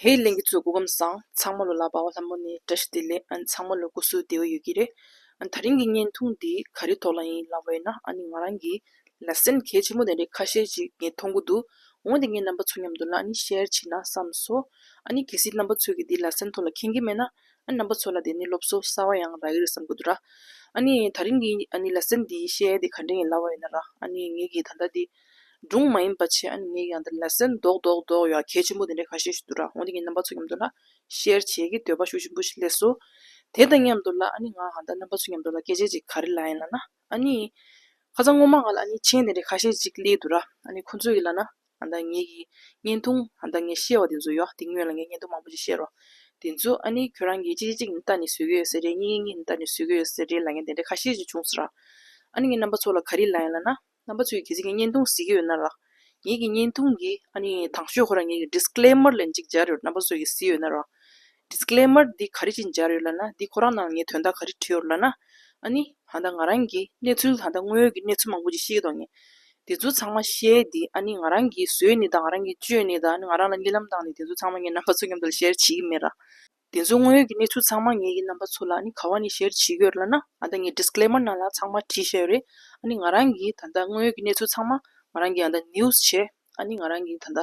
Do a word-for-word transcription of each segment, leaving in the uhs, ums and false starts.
ཧེ་ལྷན་རྒྱས་ཚོ་སྐུ་ཁམས་བཟང་། ཚང་མ་ལོ་ལ་པ་ཕ་ལྷ་མོ་ནས་བཀྲ་ཤིས་བདེ་ལེགས། ཨ་ནི་ཚང་མ་ལོ་སྐུ་གཟུགས་བདེ་པོ་ཡོད་ཀྱི་རེད། ཨ་ནི་དེ་རིང་གི་བརྙན་ཐུང་འདི་ག་རེ་ཐོག་ལ་ཡིན་ལབ་པ་ཡིན་ན། ཨ་ནི་ང་རང་གིས་ལེ་སན་གལ་ཆེན་པོ་དེ་འདྲའི་ཁ་ཤས་ཅིག་ངས་མཐོང་གི་འདུག་འོ་དེ་ངས་རྣམ་པ་ཚོ་མཉམ་དུ་ལ་ཨ་ནི་ཤེར་བྱེད་ན་བསམ་སོང་། ཨ་ནི་གལ་སྲིད་རྣམ་པ་ཚོས་ཀྱིས་འདི་ལེ་སན་ཐོག་ལ་མཁྱེན་གྱི་མེད་ན། ཨ་ནི་རྣམ་པ་ཚོ་ལ་དེ་ནི་སློབ་གསོ་གསར་པ་ཡང་རག་གི་རེད་བསམ་གྱི་འདུག་ར། ཨ་ནི་དེ་རིང་གི་ཨ་ནི་ལེ་སན་འདི་ཤེར་དེ་ག་འདྲ་ཡིན་ལབ་པ་ཡིན་ན་ར། ཨ་ནི་ངས་ཀྱིས་ད་ལྟ་འདི་སྒྲུང་མ་ཡིན་པ་བྱས། ཨ་ནི་ངས་ཀྱིས་ད་ལྟ་ལེ་སན་རྡོག་རྡོག་རྡོག་ཡ་གལ་ཆེན་པོ་དེ་འདྲ་ཁ་ཤས་ཤིག་འདུག་ར། འོ་དེ་ངས་རྣམ་པ་ཚོ་མཉམ་དུ་ལ་ཤེར་བྱེད་ཀྱི་འདོད་པ་ཤུགས་ཆེན་པོ་ཞིག་སླེབས་སོང་། དེ་དང་མཉམ་དུ་ལ་ཨ་ནི་ང་ད་ལྟ་རྣམ་པ་ཚོ་མཉམ་དུ་ལ་སྐད་ཆ་ཅིག་ག་རེ་ལབ་ཡིན་ལབ་ན། ཨ་ནི་ཁ་སང་སྔོན་མ་ང་ལ་ཨ་ནི་མཆན་དེ་འདྲ་ཁ་ཤས་ཅིག་སླེབས་འདུག་ར། ཨ་ནི་ཁོང་ཚོས་ཀྱིས་ལབ་ན། ཨ་ད་ངེད་ཀྱི་བརྙན་ཐུང་ཨ་ད་ངས་བཤད་པ་དེ་ཚོ་ཡོད། དེ་སྔོན་ལ་ངས་བརྙན་ཐུང་མང་པོ་ཅིག་བཤད་རོ། དེ་ཚོ་ཨ་ནི་ཁྱོད་རང་གིས་གཅིག་གཅིག་ནི་ལྟ་ནས་བཟོ་གི་ཡོད་ས་རེད། གཉིས་གཉིས་ནི་ལྟ་ནས་བཟོ་གི་ཡོད་ས་རེད་ལབ་མཁན་དེ་འདྲ་ཁ་ཤས་ཅིག་བྱུང་སོང་ར། ཨ་ནི་ངས་རྣམ་པ་ཚོ་ལ་ག་རེ་ལབ་ཡིན་ལབ་ན། རྣམ་པ་ཚོས་གལ་སྲིད་ངའི་བརྙན་ཐུང་གཟིགས་ཀྱི་ཡོད་ན་ར། ངེད་ཀྱི་བརྙན་ཐུང་གི་ཨ་ནི་དང་ཤོས་ཁོ་རང་ངེད་ཀྱི་ཌིས་ཀི་ལེ་མར་ལབ་ཅིག་སྦྱར་ཡོད། རྣམ་པ་ཚོས་ཀྱིས་གཟིགས་ཡོད་ན་ར། ཌིས་ཀི་ལེ་མར་འདི་ག་རེ་བྱས་ནས་སྦྱར་ཡོད་ལབ་ན། འདི་ཁོ་རང་ནང་ངས་དོན་དག་ག་རེ་བྲིས་ཡོད་ལབ་ན། ཨ་ནི་ད་ལྟ་ང་རང་གིས་གནས་ཚུལ་ད་ལྟ་དངོས་ཡོད་ཀྱི་གནས་ཚུལ་མང་པོ་ཅིག་ཤེས་ཀྱི་འདུག་ངས། དེ་ཚོ་ཚང་མ་ཤེར་འདི་ཨ་ནི་ང་རང་གིས་བཟོས་ནི་དང་། ང་རང་གིས་བཅོས་ནི་དང་། ཨ་ནི་ང་རང་ལ་གཉིད་ལམ་བཏང་ནི། དེ་ཚོ་ཚང་མ་ངས་རྣམ་པ་ཚོ་མཉམ་དུ་ལ་ཤེར་བྱེད་ཀྱི་མེད་ར། དེ་ཚོ་དངོས་ཡོད་ཀྱི་གནས་ཚུལ་ཚང་མ་ངེད་ཀྱིས་རྣམ་པ་ཚོ་ལ་ཨ་ནི་ག་བ་ནས་ཤེར་བྱེད་ཀྱི་ཡོད་ལབ་ན། ཨ་ད་ངས་ཌིས་ཀི་ལེ་མར་ནང་ལ་ཚང་མ་བྲིས་བཞག་ཡོད་རེད། ཨ་ནི་ང་རང་གིས་ད་ལྟ་དངོས་ཡོད་ཀྱི་གནས་ཚུལ་ཚང་མ་ང་རང་གིས་ཨ་ད་ནིའུ་སི་བྱས། ཨ་ནི་ང་རང་གིས་ད་ལྟ་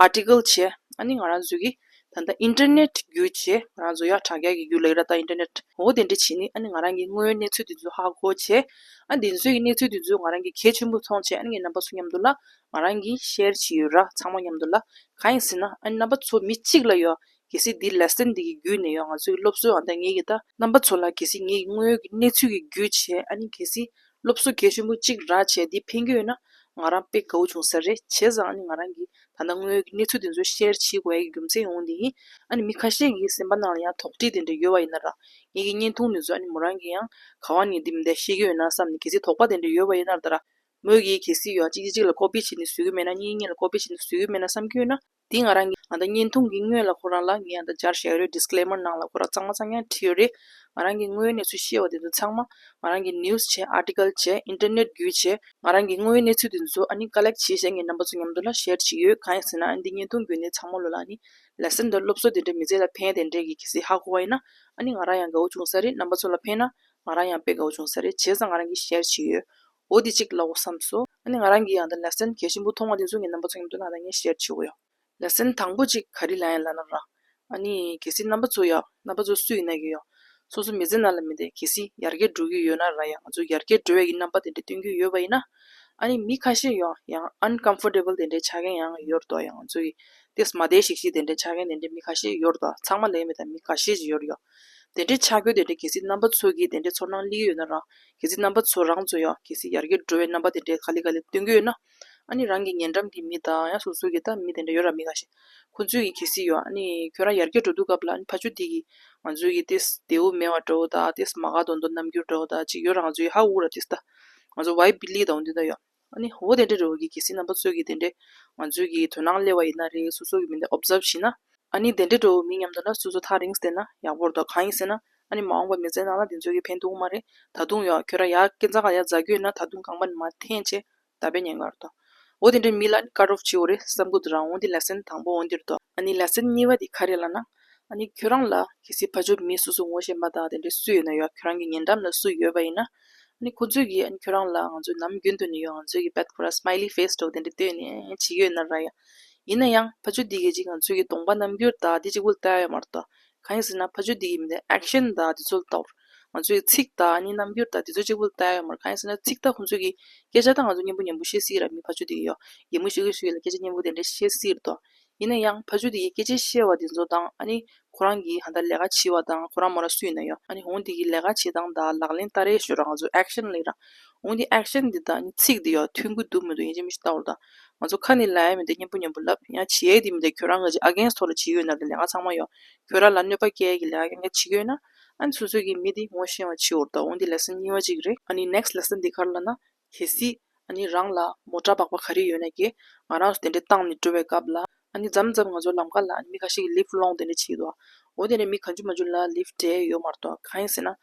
ཨར་ཊི་ཀལ་བྱས། ཨ་ནི་ང་རང་ཚོ་གིས་ད་ལྟ་ཨིན་ཊར་ནེཊ་བརྒྱུད་བྱས། ང་རང་ཚོ་ཡ་དྲ་རྒྱ་གི་བརྒྱུད་ལ་ཡོད་ར། ད་ཨིན་ཊར་ནེཊ་འོ་དེ་འདྲ་བྱས་ནས་ཨ་ནི་ང་རང་གིས་དངོས་ཡོད་གནས་ཚུལ་དེ་ཚོ་ཧ་གོ་བྱས། ཨ་དེ་ཚོའི་གི་གནས་ཚུལ་དེ་ཚོ་ང་རང་གིས་གལ་ཆེན་པོ་མཐོང་བྱས། ཨ་ནི་ངས་རྣམ་པ་ཚོ་མཉམ་དུ་ལ་ང་རང་གིས་ཤེར་བྱས་ཡོད་ར། ཚང་མ་མཉམ་དུ་ལ། གང་ཡིན་ཟེར་ན་ཨ་ནི་རྣམ་པ་ཚོ་མི་གཅིག་ལ་ཡོད། གལ་སྲིད་འདི་ལེ་སན་འདི་གི་བརྒྱུད་ནས་ཡང་ང་ཚོའི་སློབ་གསོ་ཨ་ད་ངེད་ཀྱིས་ད་རྣམ་པ་ཚོ་ལ་གལ་སྲིད་ངེད་ཀྱི་དངོས་ཡོད་ཀྱི་གནས་ཚུལ་གྱི་བརྒྱུད་བྱས། ཨ་ནི་གལ་སྲིད་སློབ་གསོ་གལ་ཆེན་པོ་གཅིག་རག་བྱས་འདི་ཕན་གྱི་ཡོད་ན་ང་རང་དཔེ་དགའ་བོ་བྱུང་ས་རེད། བྱས་ཙང་ཨ་ནི་ང་རང་གིས་ད་ལྟ་དངོས་ཡོད་ཀྱི་གནས་ཚུལ་འདི་ཚོ་ཤེར་བྱེད་དགོས་ཡ་གི་རྒྱུ་མཚན་འོ་འདི་ཡིན། ཨ་ནི་མི་ཁ་ཤས་ཀྱི་སེམས་པ་ནང་ལ་ཡང་དོགས་འདྲི་དེ་འདྲ་ཡོད་པ་ཡིན་ན་ར། ངེད་ཀྱི་བརྙན་ཐུང་འདི་ཚོ་ཨ་ནི་མོ་རང་གིས་ཡང་ག་བ་ནས་འདི་མི་འདྲ་ཤེས་ཀྱི་ཡོད་ན་བསམ་ནས། གལ་སྲིད་དོགས་པ་དེ་འདྲ་ཡོད་པ་ཡིན་ན་ར། ད་ར་མོས་ཀྱིས་གལ་སྲིད་ཡོད་གཅིག་གིས་གཅིག་ལ་ཀོ་པི་བྱས་ནས་བཟོས་ཀྱི་མེད་ན། གཉིས་གཉིས་ལ་ཀོ་པི་བྱས་ནས་བཟོས་ཀྱི་མེད་ན་བསམ་གྱི་ཡོད་ན། དེ་ང་རང་གིས་ཨ་ད་བརྙན་ཐུང་གི་སྔོན་ལ་ཁོ་རང་ལ་ངས་ཨ་ད་སྦྱར་བཞག་ཡོད་རེད། ཌིས་ཀི་ལེ་མར་ནང་ལ་ཁོ་རང་གཙང་མ་གཙང་རྐྱང་བྲིས་ཡོད་རེད། ང་རང་གིས་དངོས་ཡོད་གནས་ཚུལ་ཤེས་པ་དེ་ཚོ་ཚང་མ་ང་རང་གིས་ནིའུ་སི་བྱས། ཨར་ཊི་ཀལ་བྱས། ཨིན་ཊར་ནེཊ་བརྒྱུད་བྱས། ང་རང་གིས་དངོས་ཡོད་གནས་ཚུལ་དེ་ཚོ་ཨ་ནི་ཀ་ལེག་བྱས་བྱས་ངས་རྣམ་པ་ཚོ་མཉམ་དུ་ལ་ཤེར་བྱེད་ཀྱི་ཡོད། གང་ཡིན་ཟེར་ན་ཨ་ནི་འདི་བརྙན་ཐུང་བརྒྱུད་ནས་ཚང་མ་ལོ་ལ་ཨ་ནི་ལེ་སན་དང་སློབ་གསོ་དེ་འདྲ་མི་ཚེ་ལ་ཕན་དེ་འདྲས་ཀྱི་གལ་སྲིད་ཧ་གོ་བ་ཡིན་ན། ཨ་ནི་ང་རང་ཡང་དགའ་བོ་བྱུང་ས་རེད། རྣམ་པ་ཚོ་ལ་ཕན་ན་ང་རང་ཡང་དཔེ་དགའ་བོ་བྱུང་ས་རེད། བྱས་ཙང་ང་རང་གིས་ཤེར་བྱེད་ཀྱི་ཡོད། འོ་འདི་གཅིག་ལབ་དགོས་བསམ་སོང་། ཨ་ནི་ང་རང་གིས་ཡང་ད་ལེ་སན་གལ་ཆེན་པོ་མཐོང་བ་དེ་ཚོ་ངས་རྣམ་པ་ཚོ་མཉམ་དུ་ལ་ད་ངས་ཤེར་བྱེད་དགོས་ཡོད། ལེ་སན་དང་པོ་གཅིག་ག་རེ་ལབ་ཡིན་ལབ་ན་ར། ཨ་ནི་གལ་སྲིད་རྣམ་པ་ཚོ་ཡ་རྣམ་པ་ཚོ་སུ་ཡིན་ན་གི་ཡ། སོ་སོ་མི་ཚེ་ནང་ལ་མི་འདི་གལ་སྲིད་ཡར་རྒྱས་འགྲོ་གི་ཡོད་ན་ར། ཡ་ང་ཚོ་ཡར་རྒྱས་འགྲོ་བའི་གི་རྣམ་པ་དེ་འདྲ་སྟོན་གྱི་ཡོད་པ་ཡིན་ན། ཨ་ནི་མི་ཁ་ཤས་ཡ་ཡང་ཨན་ཀམ་ཕོར་ཊེ་བལ་དེ་འདྲའི་ཆགས་མཁན་ཡང་ཡོད་རེད་དོ། ཡ་ང་ཚོ་གི་ཏེས་མ་བདེ་ཤིག་ཤིག་དེ་འདྲའི་ཆགས་མཁན་དེ་འདྲའི་མི་ཁ་ཤས་ཡོད་རེད་དོ། ཚང་མ་ལ་ཡང་མེད་ད། མི་ཁ་ཤས་ཅིག་ཡོད་རེད་ཡ། དེ་འདྲའི་ཆགས་རྒྱུ་དེ་འདྲའི་གལ་སྲིད་རྣམ་པ་ཚོ་གིས་དེ་འདྲའི་ཚོར་སྣང་སླེབས་ཡོད་ན་ར། གལ་སྲིད་རྣམ་པ་ཚོ་རང་ཚོ་ཡང་གལ་སྲིད་ཡར་རྒྱས་འགྲོ་བའི་རྣམ་པ་དེ་འདྲའི་ག་ལེ་ག་ལེ་སྟོན་གྱི་ཡོད་ན། ཨ་ནི་རང་གི་ཉེ་འགྲམ་གྱི་མི་དང་ཡང་སོ་སོ་གི་ད་མི་དེ་འདྲ་ཡོད་ར། མི་ཁ་ཤས་ཁོ་ཚོས་ཀྱིས་གལ་སྲིད་ཡོད་ཨ་ནི་ཁྱོད་རང་ཡར་རྒྱས་འགྲོ་དུས་སྐབས་ལ་ཨ་ནི་ཕ་ཆོས་དེ་གིས་ང་ཚོ་གི་ཏེས་བདེ་པོ་མེད་པ་འདྲ་བོ་དང་། ཏེས་མ་དགའ་དོན་དུ་རྣམ་འགྱུར་འདྲ་བོ་དང་ཅིག་ཡོད་ར། ང་ཚོ་ཡི་ཧ་གོ་ར། ཏེས་ད་ང་ཚོ་ཝའི་བི་ལི་དང་འདི་ད་ཡོད། ཨ་ནི་འོ་དེ་འདྲ་འདྲ་བོ་གི་གལ་སྲིད་རྣམ་པ་ཚོས་ཀྱིས་དེ་འདྲའི་ང་ཚོས་ཀྱི་དོ་སྣང་སླེབས་པ་ཡིན་ན་རེད། སོ་སོ་གི་མི་འདི་ཨོབ་ཛརབ་བྱས་ན། ཨ་ནི་དེ་འདྲའི་འགྲོ་བའི་མི་མཉམ་དུ་ན་སོ་སོ་ཐག་རིང་བསྡད་ན་ཡག་པོ་རེད་དོ། གང་ཡིན་ཟེར་ན་ཨ་ནི་མ་འོངས་པ་མི་ཚེ་ནང་ལ་དེ་ཚོ་གི་ཕན་ཐོགས་མ་རེད། ད་དུང་ཡང་ཁྱོད་རང་ཡར་སྐས་འཛེག་ག་ཡར་འཛེག་གི་ཡོད་ན་ད་དུང་རྐང་པ་ནས་མར་འཐེན་བྱས་ད་དཔེ་ཉེན་ཁ་རེད་དོ། འོ་དེ་འདྲའི་མི་ལ་ནི་ཀཊ་ཨོཕ་བྱེད་དགོས་རེད་བསམ་གྱི་འདུག་ར། འོ་འདི་ལེ་སན་དང་པོ་འོ་འདི་རེད་དོ། ཨ་ནི་ལེ་སན་གཉིས་པ་དེ་ག་རེ་ལབ་ན། ཨ་ནི་ཁྱོད་རང་ལ་གལ་སྲིད་ཕ་ཆོས་མི་སོ་སོ་ངོ་ཤེས་པ་དང་དེ་འདྲའི་སུ་ཡོད་ན་ཡང་ཁྱོད་རང་གི་ཉེ་འགྲམ་ལ་སུ་ཡོད་པ་ཡིན་ན། ཨ་ནི་ཁོ་ཚོས་ཀྱིས་ཨ་ནི་ཁྱོད་རང་ལ་ང་ཚོའི་ནམ་རྒྱུན་དུ་ནས་ཡང་ང་ཚོའི་གི་བེད་ཁོ་ར་སི་མའི་ལི་ཕེ་སི་འདྲ་བོ་དེ་འདྲ་སྟོན་ནས་བྱེད་ཀྱི་ཡོད་ན་ར། ཡ་ཡིན་ན་ཡང་ཕ་ཆོས་འདི་གས་ཅིག་ང་ཚོའི་གི་གདོང་པ་རྣམ་འགྱུར་དང་དེ་གཅིག་པུ་ལ་ལྟ་ཡ་ཡོད་མ་རེད་དོ། གང་ཡིན་ཟེར་ན་ཕ་ཆོས་འདི་གི་མི་དེ་ཨེག་ཤན་དང་དེ་ཚོ་ལ་ལྟ་བར། ང་ཚོའི་ཚིག་དང་ཨ་ནི་རྣམ་འགྱུར་དང་དེ་ཚོ་གཅིག་པུ་ལ་ལྟ་ཡ་ཡོད་མ་རེད། གང་ཡིན་ཟེར་ན་ཚིག་དང་ཁོང་ཚོས་གི་སྐད་ཆ་དང་ང་ཚོ་སྙན་པོ་སྙན་པོ་བཤད་སྲིད་ར། མི་ཕ་ཆོས་འདི་གས་ཡོ་ཡི་མུ་ཤི་གི་ཤུ་ཡི་ལ་སྐད་ཆ་སྙན་པོ་དེ་འདྲ་བཤད་སྲིད་ར་དོ། ཡིན་ན་ཡང་ཕ་ཆོས་དེ་གི་སྐད་ཆ་བཤད་པ་དེ་ཚོ་དང་ཨ་ནི་ཁོ་རང་གི་ཧ་ད་ལས་ཀ་བྱེད་པ་དང་ཁོ་རང་མོ་ར་སུ་ཡིན་ན་ཡང་ཨ་ནི་ཧོང་དེ་གི་ལས་ཀ་བྱེད་སྟངས་དང་ལག་ལེན་བསྟར་ཡས་ཤོད་ར། ང་ཚོ་ཨེག་ཤན་ལབ་ར། ཧོང་དེ་ཨེག་ཤན་དེ་དང་ཨ་ནི་ཚིག་དེ་ཡོ་མཐུན་གི་འདུག་མི་འདུག་ཡིན་གཅིག་མིན་གཅིག་ལྟ་བར་དང་། ང་ཚོ་ཁ་ནས་ལབ་ཡ་མི་དེ་སྙན་པོ་སྙན་པོ་ལབ། ཡང་བྱེད་ཡས་དེ་མི་དེ་ཁྱོད་རང་གི་ཅིག་ཨ་གེན་སི་ཐོག་ལ་བྱེད་ཡོད་ན་དེ་ལས་ཀ་ཚང་མ་ཡོ་ཁྱོད་རང་ལ་གནོད་པ་སྐྱེལ་ཡས་ཀྱི་ལས་ཀ་གང་ག་བྱེད་ཀྱི་ཡོད་ན། ཨ་ནི་སོ་སོ་གི་མི་དེ་ངོ་ཤེས་པ་བྱེད་འོར་དང་། འོ་འདི་ལེ་སན་གཉིས་པ་ཅིག་རེད། ཨ་ནི་ནེག་སི་ཊི་ལེ་སན་འདི་ག་རེ་ལབ་ན། གལ་སྲིད་ཨ་ནི་རང་ལ་མོ་ཊ་སྦག་པ་ག་རེ་ཡོད་ན་གི་ང་རང་ཚོ་དེ་འདྲ་བཏང་ནས་འགྲོ་བའི་སྐབས་ལ་ཨ་ནི་མཚམས་མཚམས་ང་ཚོ་ལམ་ཁ་ལ་ཨ་ནི་མི་ཁ་ཤས་ཀྱིས་ལིབ་ཊི་སློང་དེ་འདྲ་བྱེད་འདུག་འོ་དེ་འདྲ་མི་གང་བྱུང་མང་བྱུང་ལ་ལིབ་ཊི་སྤྲད་ཡོད་མ་རེད་དོ། གང་ཡིན་ཟེར་ན་ཨ་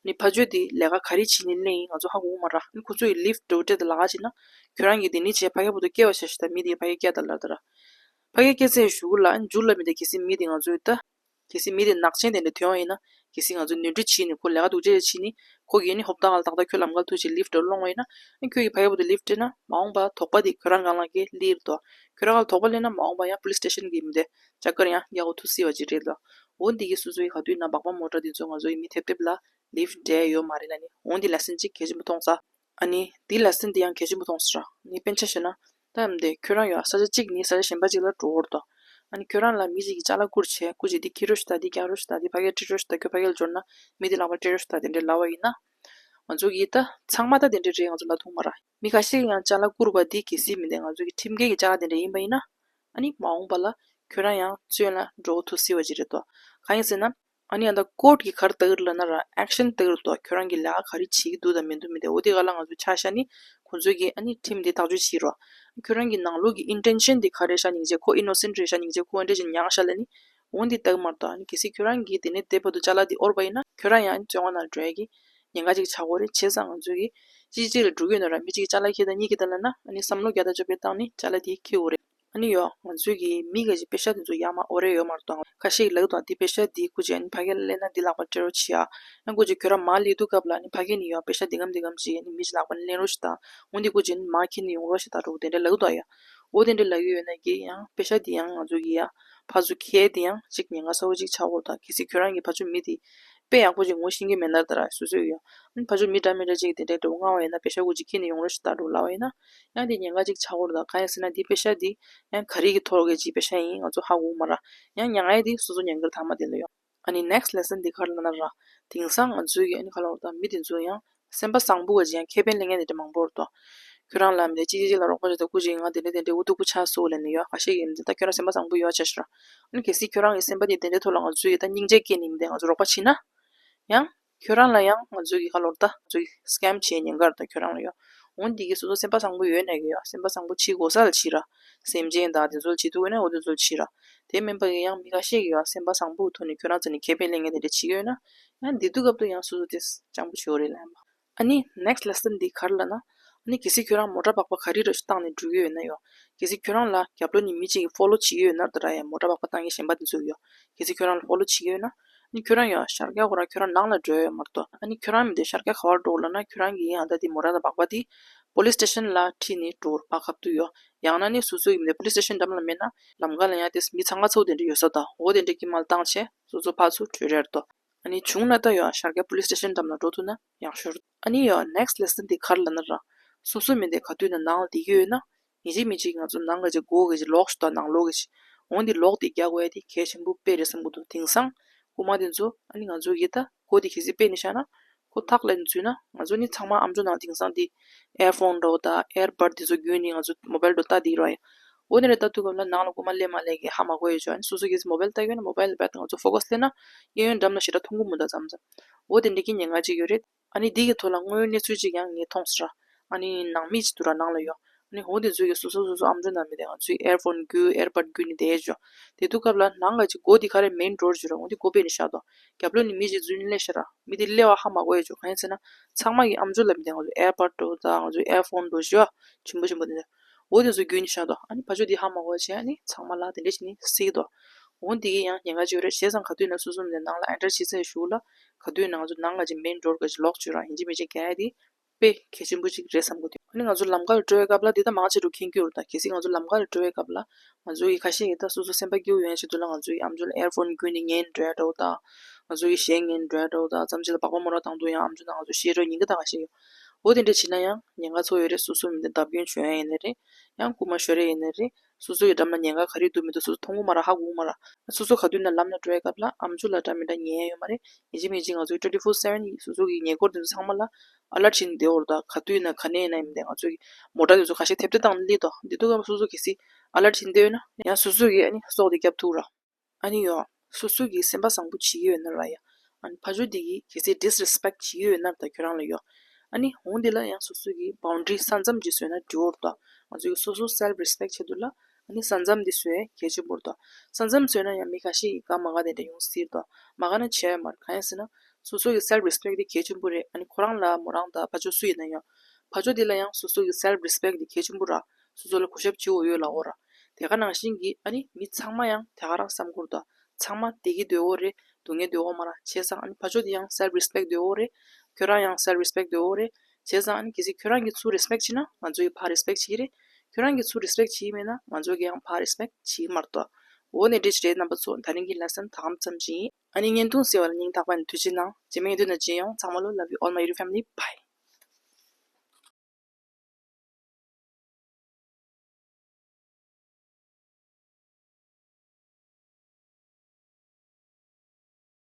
ནི་ཕ་ཆོས་དེ་ལས་ཀ་ག་རེ་བྱེད་ནས་སླེབས་ཡིན་ང་ཚོ་ཧ་གོ་གི་མ་རེད། ཨ་ནི་ཁོ་ཚོ་ཡིས་ལིབ་ཊི་འདྲ་བོ་སྤྲད་དེ་ལབ་ཀྱི་ན་ཁྱོད་རང་གིས་དེ་འདྲ་བྱས་ཕ་གིར་བུད་དེ་སྐྱེལ་བ་བྱ་ཞིག་ད་མི་དེ་ཕ་གིར་སྐྱེལ་དང་ལབ་དང་ར། ཕ་གིར་སྐྱེལ་ཚར་བའི་གཞུག་ལ་མཇུག་ལ་མི་དེ་གལ་སྲིད་མི་དེ་ང་ཚོའི་ད་གལ་སྲིད་མི་དེ་ནག་ཅན་དེ་འདྲ་ཐོན་པ་ཡིན་ན། གལ་སྲིད་ང་ཚོ་ནོར་འཁྲུལ་བྱས་ནས་ཁོ་ལས་ཀ་སྡུག་ཅག་བྱས་ནས་ཁོ་གིས་ནི་ཧོབ་ཏ་ག་ལ་ཏག་ཏག་ཁྱོད་ལམ་ཁ་ལ་ཐུག་བྱས་ལིཕ་ཊི་ལ་སློང་བ་ཡིན་ན། ཨ་ཁྱོད་ཀྱིས་ཕ་གིར་བུད་དེ་ལིཕ་ཊི་སྤྲད་ན་མ་འོངས་པ་དོགས་པ་དེ་ཁྱོད་རང་སྒང་ལ་སླེབས་རེད་དོ། ཁྱོད་རང་སྒང་ལ་དོགས་པ་སླེབས་ན་མ་འོངས་པ་ཡང་པོ་ལིས་སི་ཊེ་ཤན་གྱི་མི་དེ་ཅ་དཀར་ཡང་རྒྱག་གོ་ཐུག་སྲིད་པ་ཅིག་རེད་དོ། འོ་འདི་གིས་སོ་སོའི་ག་དུས་ན་སྦག་སྦག་མོ་ཊ་དེ་ཚོ་ང་ཚོ་ཡི་མི་ཐེབས་ཐེབས་ལ་ལིཕ་ཊི་སྤྲད་ཡོད་མ་རེད་ལབ་ནི། འོ་འདི་ལེ་སན་གཅིག་གལ་ཆེན་པོ་མཐོང་ས། ཨ་ནི་འདི་ལེ་སན་འདི་ཡང་གལ་ཆེན་པོ་མཐོང་ས་ར། ནི་དཔེར་ན་ཆ་བཞག་ན། ད་འདི་ཁྱོད་རང་ཡོད་ས་ཆ་གཅིག་ནས་ས་ཆ་གཞན་པ་གཅིག་ལ་འགྲོ་འོར་དོ། ཨ་ནི་ཁྱོད་རང་ལ་མི་གཅིག་གིས་ཅ་ལག་བསྐུར་བྱས་སྐུ་མཁྱེན་འདི་འཁྱེར་རོགས་ཞུ་ད། འདི་རྒྱག་རོགས་ཞུ་ད། འདི་ཕ་གིར་སྤྲད་རོགས་ཞུ་ད། ཁྱོད་ཕ་གིར་འབྱོར་ན་མི་འདི་ལག་པ་སྤྲད་རོགས་ཞུ་ད། དེ་འདྲས་ལབ་པ་ཡིན་ན། ང་ཚོ་གིས་ད་ཚང་མ་ད་དེ་འདྲས་རེད་ང་ཚོ་ལབ་ཐུབ་མ་ར། མི་ཁ་ཤས་ཀྱིས་ཡང་ཅ་ལག་བསྐུར་བ་འདི་གལ་སྲིད་མི་འདི་ང་ཚོ་གི་ཁྲིམས་འགལ་གྱི་ཅ་ལག་དེ་འདྲ་ཡིན་པ་ཡིན་ན། ཨ་ནི་མ་འོངས་པ་ལ་ཁྱོད་རང་ཡང་བཙོན་ལ་འགྲོ་ཐུབ་སྲིད་པ་ཅིག་རེད་དོ། གང་ཡིན་ཟེར་ན། ཨ་ནི་ཡང་ད་ཀོརཊ་གིས་ག་རེ་ལྟ་གི་རེད་ལབ་ན་ར། ཨེག་ཤན་ལྟ་གི་རེད་དོ། ཁྱོད་རང་གིས་ལས་ཀ་ག་རེ་བྱེད་ཀྱི་འདུག་དང་མི་འདུག་མི་འདི། འོ་དེ་ག་ལ་ང་ཚོ་ཆ་བཞག་ནི་ཁོང་ཚོས་ཀྱིས་ཨ་ནི་ཁྲིམས་འདི་ཐག་གཅོད་བྱེད་རོགས། ཁྱོད་རང་གི་ནང་ལོགས་ཀྱི་ཨིན་ཊེན་ཤན་འདི་ག་རེ་ཤག་སྙིང་རྗེ། ཁོ་ཨི་ནོ་སེན་ཊི་རེད་ཤག་སྙིང་རྗེ། ཁོ་འདྲ་ཞིག་མྱངས་ཤག་ལབ་ནི། འོ་འདི་ལྟ་གི་མ་རེད་དོ། ཨ་ནི་གལ་སྲིད་ཁྱོད་རང་གིས་དེ་ནས་དེ་བར་དུ་ཅ་ལག་འདི་དབོར་བ་ཡིན་ན་ཁྱོད་རང་ཡང་བཙོན་ཁང་ནང་འགྲོ་ཡ་གི་ཉེན་ཁ་ཅིག་ཆགས་ཀྱི་ཡོད་རེད། བྱས་ཙང་ང་ཚོས་ཀྱིས་གཅིག་གཅིག་ལ་འགྲོ་གི་ཡོད་ན་ར། མི་གཅིག་གིས་ཅ་ལག་འཁྱེར་དང་གཉིས་འཁྱེར་དང་ལབ་ན། ཨ་ནི་བསམ་བློ་བརྒྱ་དང་བཅོ་བརྒྱད་བཏང་ནི་ཅ་ལག་དེ་འཁྱེར་དགོས་རེད། ཨ་ནི་ཡོ། ང་ཚོས་ཀྱིས་མི་ག་ཅིག་པེ་ཤ་དེ་ཚོ་ཡར་མར་དབོར་ཡ་ཡོད་མ་རེད་དོ། ཁ་ཤས་ཀྱིས་ལབ་ཀྱི་འདུག་འདི་པེ་ཤ་འདི་སྐུ་མཁྱེན་ཨ་ནི་ཕ་གིར་སླེབས་ན་འདི་ལག་པ་སྤྲད་རོགས་བྱེད་ཨ། ཡང་སྐུ་མཁྱེན་ཁྱོད་རང་མར་སླེབས་དུས་སྐབས་ལ་ཨ་ནི་ཕ་གིར་ནས་ཡོ་པེ་ཤ་འདི་གམ་འདི་གམ་ཅིག་ཨ་ནི་མི་གཅིག་ལག་པ་ནས་ལེན་རོགས་བྱེད་དང་། འོ་འདི་སྐུ་མཁྱེན་མར་འཁྱེར་ནས་ཡོང་རོགས་བྱེད་དང་འདྲ་པོ་དེ་འདྲ་ལབ་ཀྱི་འདུག་ཡ། འོ་དེ་འདྲ་ལབ་ཀྱི་ཡོད་ན་གི་ཡང་པེ་ཤ་འདི་ཡང་ང་ཚོ་གི་ཡ་ཕར་ཚུར་འཁྱེར་འདི་ཡང་ཅིག་ཉེན་ཁ་ཚ་བོ་ཅིག་ཆགས་ཀྱི་ཡོད་རེད་དོ། གལ་སྲིད་ཁྱོད་རང་གིས་ཕར་ཕྱོགས་མི་དེ་དཔེ་ཡག་པོ་ཅིག་ངོ་ཤེས་ཀྱི་མེད་ན་ད་ར་སོ་སོས་ཡོ། ཨ་ནི་ཕར་ཕྱོགས་མི་འདྲ་མི་འདྲ་ཅིག་དེ་འདྲ་འདྲ་པོ་མངགས་པ་ཡིན་ན་པེ་ཤ་སྐུ་མཁྱེན་འཁྱེར་ནས་ཡོང་རོགས་བྱེད་དང་འདྲ་པོ་ལབ་པ་ཡིན་ན། ཡང་དེ་ཉེན་ཁ་ཅིག་ཆགས་ཀྱི་ཡོད་རེད་དོ། གང་ཡིན་ཟེར་ན་འདི་པེ་ཤ་འདི་ཡང་ག་རེ་གི་ཐོག་གི་ཅིག་པེ་ཤ་ཡིན་ང་ཚོ་ཧ་གོ་གི་མ་རེད། ཡང་མྱངས་ཡ་དེ་སོ་སོ་ཉེན་ཁར་ཐག་མ་དེ་ལ་ཡོང་། ཨ་ནི་ནེག་སི་ཊི་ལེ་སན་འདི་ག་རེ་ལབ་ན་ར། དེང་སང་ང་ཚོའི་གི་ཨ་ནི་ག་ལབ་དགོས་རེད་དོ། མི་དེ་ཚོ་ཡང་སེམས་པ་བཟང་པོ་གི་ཅིག་ཡང་ཁེ་ཕན་ལེན་མཁན་དེ་འདྲ་མང་པོ་རེད་དོ། ཁྱོད་རང་ལ་མི་དེ་གཅིག་གཅིག་གཅིག་ལ་རོགས་པ་བྱེད་དང་སྐུ་མཁྱེན་ང་དེ་འདྲ་དེ་འདྲ་འུ་ཐུག་པོ་ཆགས་སོང་ལབ་ནས་ཡོ། ཁ་ཤས་ཀྱིས་ད་ཁྱོད་རང་སེམས་པ་བཟང་པོ་ཡོད་ཆ་ཤི་ར། ཨ་ནི་གལ་སྲིད་ཁྱོད་རང་གི་སེམས་པ་དེ་དེ་འདྲའི་ཐོག་ལ་ང་ཚོའི་གི་ད་སྙིང་རྗེ་སྐྱེས་ནས་མི་དེ་ང་ཚོ་རོགས་པ་བྱེད་ན། ཡང་། ཁྱོད་རང་ལ་ཡང་ང་ཚོའི་གི་ག་ལབ་དགོས་རེད་དོ། ང་ཚོའི་གི་སི་ཀེམ་བྱེད་ཉེན་ཁ་རེད་དོ། ཁྱོད་རང་ལ་ཡོ། འོ་འདི་གིས་སོ་སོ་སེམས་པ་བཟང་པོ་ཡོད་ན་གི་ཡོ། སེམས་པ་བཟང་པོ་བྱེད་དགོས་ས་ལ་བྱེད་ར། སེམས་ཅན་དང་དེ་ཚོ་ལ་བྱེད་ཐུབ་ཀྱི་ན་འོ་དེ་ཚོ་ལ་བྱེད་ར། དེ་མིན་པ་གི་ཡང་མི་ཁ་ཤས་ཀྱིས་ཡོ་སེམས་པ་བཟང་པོའི་ཐོག་ནས་ཁྱོད་རང་ཚོ་ནས་ཁེ་ཕན་ལེན་མཁན་དེ་འདྲ་བྱེད་ཀྱི་ཡོད་ན། ཡང་དེ་དུས་སྐབས་དུ་ཡང་སོ་སོ་དེ་སྤྱང་པོ་བྱེད་དགོས་རེད་ལབ་ཡིན་པ། ཨ་ནི་ནེག་སི་ཊི་ལེ་སན་འདི་ག་རེ་ལབ་ན། ཨ་ནི་གལ་སྲིད་ཁྱོད་རང་མོ་ཊ་སྦག་སྦག་ག་རེ་རེ་ཞིག་བཏང་ནས་འགྲོ་གི་ཡོད་ན་ཡོ། གལ་སྲིད་ཁྱོད་རང་ལ་རྒྱབ་ལོགས་ནས་མི་གཅིག་གིས་ཕོ་ལོ་བྱེད་ཀྱི་ཡོད་ན་ད་ར་ཡ། མོ་ཊ་སྦག་སྦག་བཏང་མཁན་གཞན་པ་དེ་ཚོ་ཡོ། གལ་སྲིད་ཁྱོད་རང་ལ་ཕོ་ལོ་བྱེད་ཀྱི་ཡོད་ན། ཨ་ནི་ཁྱོད་རང་ཡོ་ཤར་རྒྱག་ཁོ་རང་ཁྱོད་རང་ནང་ལ་འགྲོ་ཡ་ཡོད་མ་རེད་དོ། ཨ་ནི་ཁྱོད་རང་མི་དེ་ཤར་རྒྱག་ག་པར་འགྲོ་ལབ་ན་ཁྱོད་རང་གིས་ཡང་ད་དེ་མོ་ཊ་དང་སྦག་སྦག་དེ་པོ་ལིས་སི་ཊེ་ཤན་ལ་ཁྲིད་ནས་འགྲོ་བར་བཀག་ཐུབ་ཡོ། ཡང་ན་ནི་སོ་སོའི་མི་དེ་པོ་ལིས་སི་ཊེ་ཤན་འགྲམ་ལ་མེད་ན་ལམ་ཁ་ལ་ཡང་དེ་མི་ཚང་ཁ་ཚུགས་དེ་འདྲ་ཡོད་ས་དང་འོ་དེ་འདྲ་གི་མར་བཏང་བྱས་སོ་སོ་ཕར་ཚུར་བྲོས་རེད་དོ། ཨ་ནི་བྱུང་ན་ད་ཡོ་ཤར་རྒྱག་པོ་ལིས་སི་ཊེ་ཤན་འགྲམ་ལ་འགྲོ་ཐུབ་ན་ཡག་ཤོས་རེད། ཨ་ནི་ཡོ་ནེག་སི་ཊི་ལེ་སན་དེ་ག་རེ་ལབ་ན་ར། སོ་སོ་མི་དེ་ག་དུས་ན་ནང་ལ་བསྡད་ཀྱི་ཡོད་ན། ཡིན་གཅིག་མིན་གཅིག་ང་ཚོ་ནང་གི་ཅིག་སྒོ་གི་ཅིག་ལོག་ཞུ་དང་ནང་ལོག་གི་ཅིག་འོ་འདི་ལོག་དེ་རྒྱག་དགོས་ཡ་དེ་གལ་ཆེན་པོ་དཔེ་རེད་བསམ་གྱི་འདུག་དེང་སང་རྐུན་མ་དེ་ཚོ་ཨ་ནི་ང་ཚོ་གི་ད་སྒོ་དེ་གལ་སྲིད་ཕྱེ་ནས་བཞག་ན་ཁོ་ཐག་ལ་འཛུལ་ན་ང་ཚོ་ནི་ཚང་མ་ཨམ་ཅོག་ནང་དེང་སང་དེ་ཨེར་ཕོན་འདྲ་བོ་དང་ཨེར་བཌ་དེ་ཚོ་བརྒྱུད་ནས་ང་ཚོ་མོ་བལ་འདྲ་བོ་ལྟ་དེ་རོ་ཡ། འོ་དེ་འདྲ་ལྟ་དུས་སྐབས་ལ་ནང་ལ་རྐུན་མ་སླེབས་མ་སླེབས་ཀྱི་ཧ་མ་གོ་ཡ་ཅོ། ཨ་ནི་སོ་སོ་གི་མོ་བལ་ལྟ་གི་ཡོད་ན་མོ་བལ་ལ་རྦད་ང་ཚོ་ཕོ་ཀས་སླེབས་ན་གཡས་གཡོན་འགྲམ་ལ་ཞེ་དྲག་མཐོང་གི་མི་འདུག་མཚམས་མཚམས། འོ་དེ་འདྲ་གི་ཉེན་ཁ་ཅིག་ཡོད་རེད། ཨ་ནི་འདི་གི་ཐོག་ལ་དངོས་ཡོད་གནས་ཚུལ་ཅིག་ཡང་ངས་མཐོང་སོང་ར། ཨ་ནི་ནང་མི་ཅིག་འདུག་ར་ནང་ལ་ཡོ། ཨ་ནི་འོ་དེ་ཚོ་གིས་སོ་སོ་སོ་སོ་ཨམ་ཅོག་ནང་མི་དེ་ང་ཚོའི་ཨེར་ཕོན་བརྒྱུད་ཨེར་བཌ་བརྒྱུད་ནས་བསྡད་ཡོད་ཅོ། དེ་དུས་སྐབས་ལ་ནང་ལ་ཅིག་སྒོ་དེ་ག་རེ་མེན་ཌོར་ཅིག་ར་འོ་དེ་སྒོ་ཕྱེ་ནས་བཞག་དོ། རྒྱབ་ལོགས་ནས་མི་ཅིག་འཛུལ་ནས་སླེབས་ཤག་ར། མི་དེ་སླེབས་པ་ཧ་མ་གོ་ཡ་ཅོ། གང་ཡིན་ཟེར་ན་ཚང་མ་གི་ཨམ་ཅོག་ལ་མི་དེ་ང་ཚོའི་ཨེར་བཌ་འདྲ་བོ་དང་ང་ཚོའི་ཨེར་ཕོན་འདྲ་བོ་ཞེ་པོ་ཆེན་པོ་ཆེན་པོ་དེ་འདྲ། འོ་དེ་ཚོ་བརྒྱུད་ནས་བཞག་དོ། ཨ་ནི་ཕར་ཕྱོགས་དེ་ཧ་མ་གོ་བ་བྱས་ཨ་ནི་ཚང་མ་ལ་དེ་འདྲ་བྱས་ནས་བསྲེགས་དོ། འོ་འདི་གི་ཡང་ཉེན་ཁ་ཅིག་ཡོད་རེད། བྱས་ཙང་ག་དུས་ན་སོ་སོ་མི་དེ་ནང་ལ་ཨེན་ཊར་བྱེད་ཚར་གཞུག་ལ་ག་དུས་ན་ང་ཚོ་ནང་ལ་ཅིག་མེན་ཌོར་ག་ཅིག་ལོག་བྱོས་ར་ཡིན་གཅིག་མིན་གཅིག་རྒྱག་ཡ་དེ་དཔེ་གལ་ཆེན་པོ་ཅིག་རེད་བསམ་གི་འདུག་ཨ་ནི་ང་ཚོ་ལམ་ཁ་ལ་འགྲོ་བའི་སྐབས་ལ་འདི་ད་མང་ཆེ་རུ་མཁྱེན་གྱི་ཡོད་རེད་ད། གལ་སྲིད་ང་ཚོ་ལམ་ཁ་ལ་འགྲོ་བའི་སྐབས་ལ་ང་ཚོ་གི་ཁ་ཤས་ཀྱིས་ད་སོ་སོ་སེམས་པ་སྐྱིད་པོ་ཡོང་ཡ་ཆེད་དུ་ལ་ང་ཚོ་གི་ཨམ་ཅོག་ལ་ཨེར་ཕོན་བརྒྱུད་ནས་ཉན་འགྲོ་ཡ་འདྲ་བོ་དང་། ང་ཚོ་གི་གཞས་ཉན་འགྲོ་ཡ་འདྲ་བོ་དང་། མཚམས་ཅིག་ལ་སྦག་སྦག་མོ་ཊ་བཏང་དུས་ཡང་ཨམ་ཅོག་ནང་ང་ཚོ་གཞས་འགྲོ་ཉན་གི་ད་ཁ་ཤས་ཡོད། འོ་དེ་འདྲ་བྱས་ན་ཡང་ཉེན་ཁ་ཚ་པོ་ཡོད་རེད། སོ་སོ་མི་དེ་བརྡབ་སྐྱོན་བྱུང་ཡ་ཡིན་ནའི་རེད། ཡང་རྐུན་མ་ཤོར་ཡ་ཡིན་ནའི་རེད། སོ་སོ་ཡི་འགྲམ་ལ་ཉེན་ཁ་ག་རེ་འདུག་མི་འདུག་སོ་སོ་མཐོང་གི་མ་རེད། ཧ་གོ་གི་མ་རེད། སོ་སོ་ག་དུས་ན་ལམ་ལ་འགྲོ་བའི་སྐབས་ལ་ཨམ་ཅོག་ལ་འདྲ་མི་འདྲ་ཉན་ཡ་ཡོད་མ་རེད། ཡིན་གཅིག་མིན་གཅིག་ང་ཚོའི་ཊུ་ཝེན་ཊི་ཕོར་སེ་ཝེན་སོ་སོ་གི་ཉེ་འཁོར་དེ་ཚོ་ཚང་མ་ལ་ཨ་ལར་ཊི་བྱས་ནས་བསྡད་འོ་ར། ད་ག་དུས་ན་ག་ནས་ཡིན་ན་ཡིན་མི་དེ་ང་ཚོ་གི་མོ་ཊ་དེ་ཚོ་ཁ་ཤས་ཐེབས་ཐེབས་བཏང་ནས་སླེབས་དོ། འདི་དུས་སྐབས་སོ་སོ་གལ་སྲིད་ཨ་ལར་ཊི་བྱས་ནས་བསྡད་ཡོད་ན་ཡང་སོ་སོ་གི་ཨ་ནི་སྲོག་དེ་བསྐྱབ་ཐུབ་ར། ཨ་ནི་ཡོ། སོ་སོ་གིས་སེམས་པ་བཟང་པོ་བྱེད་ཀྱི་ཡོད་ན་ར་ཡ། ཨ་ནི་ཕར་ཕྱོགས་དེ་གིས་གལ་སྲིད་ཌིས་རི་སི་པེག་བྱེད་ཀྱི་ཡོད་ན་ད་ཁྱོད་རང་ལ་ཡོ། ཨ་ནི་འོང་དེ་ལ་ཡང་སོ་སོ་གིས་བའུན་ཌ་རི་ས་མཚམས་ཅིག་བཟོས་ན་འགྲིག་གི་རེད་དོ། ང་ཚོ་གི་སོ་སོ་སེལ་ཕི་རི་སི་པེག་ཆེད་དུ་ལ་ཨ་ནི་ས་མཚམས་འདི་བཟོ་ཡ་གལ་ཆེན་པོ་རེད་དོ། ས་མཚམས་བཟོས་ན་ཡང་མི་ཁ་ཤས་ཀྱིས་དགའ་མ་དགའ་དེ་འདྲ་ཡོང་སྲིད་དོ། མ་དགའ་ན་བྱས་ཡ་མ་རེད། གང་ཡིན་ཟེར་ན་སོ་སོ་གི་སེལ་ཕི་རི་སི་པེག་དེ་གལ་ཆེན་པོ་རེད། ཨ་ནི་ཁོ་རང་ལ་མོ་རང་དང་ཕར་ཕྱོགས་སུ་ཡིན་ན་ཡང་ཕར་ཕྱོགས་དེ་ལ་ཡང་སོ་སོ་གི་སེལ་ཕི་རི་སི་པེག་དེ་གལ་ཆེན་པོ་ར། སོ་སོ་ལ་གུས་ཞབས་བྱེད་འོས་ཡོད་ལབ་འོ་ར། དེ་ག་ནང་བཞིན་གྱི་ཨ་ནི་མི་ཚང་མ་ཡང་དེ་ག་རང་བསམ་ཁུར་དང་། ཚང་མ་བདེ་སྐྱིད་འདོད་ཡོད་རེད། སྡུག་བསྔལ་འདོད་ཡོད་མ་རེད། བྱས་ཙང་ཨ་ནི་ཕར་ཕྱོགས་དེ་ཡང་self respect འདོད་ཡོད་རེད། ཁྱོད་རང་ཡང་self respect འདོད་ཡོད་རེད། བྱས་ཙང་ཨ་ནི་གལ་སྲིད་ཁྱོད་རང་གིས་ཚུར་respect བྱས་ན་ང་ཚོ་གིས་ཕར་respect བྱེད་ཀྱི་རེད། ཁྱོད་རང་གིས་ཚུར་respect བྱེད་ཀྱི་མེད་ན་ང་ཚོ་གིས་ཡང་ཕར་respect བྱེད་ཀྱི་མ་རེད་དོ། འོ་ནས་འདྲ་ཅིག་རེད། རྣམ་པ་ཚོ། ད་རིང་གི་lesson ད་གམ་ཙམ་ཅིག་ཡིན། ཨ་ནི་བརྙན་ཐུང་གཟིགས་པ་ལ་སྙིང་ཐག་པ་ནས་ཐུགས་རྗེ་གནང་། རྗེས་མའི་བརྙན་ཐུང་ནང་མཇལ་ཡོང་། ཚང་མ་ལོ། Love you all my YouTube family. Bye.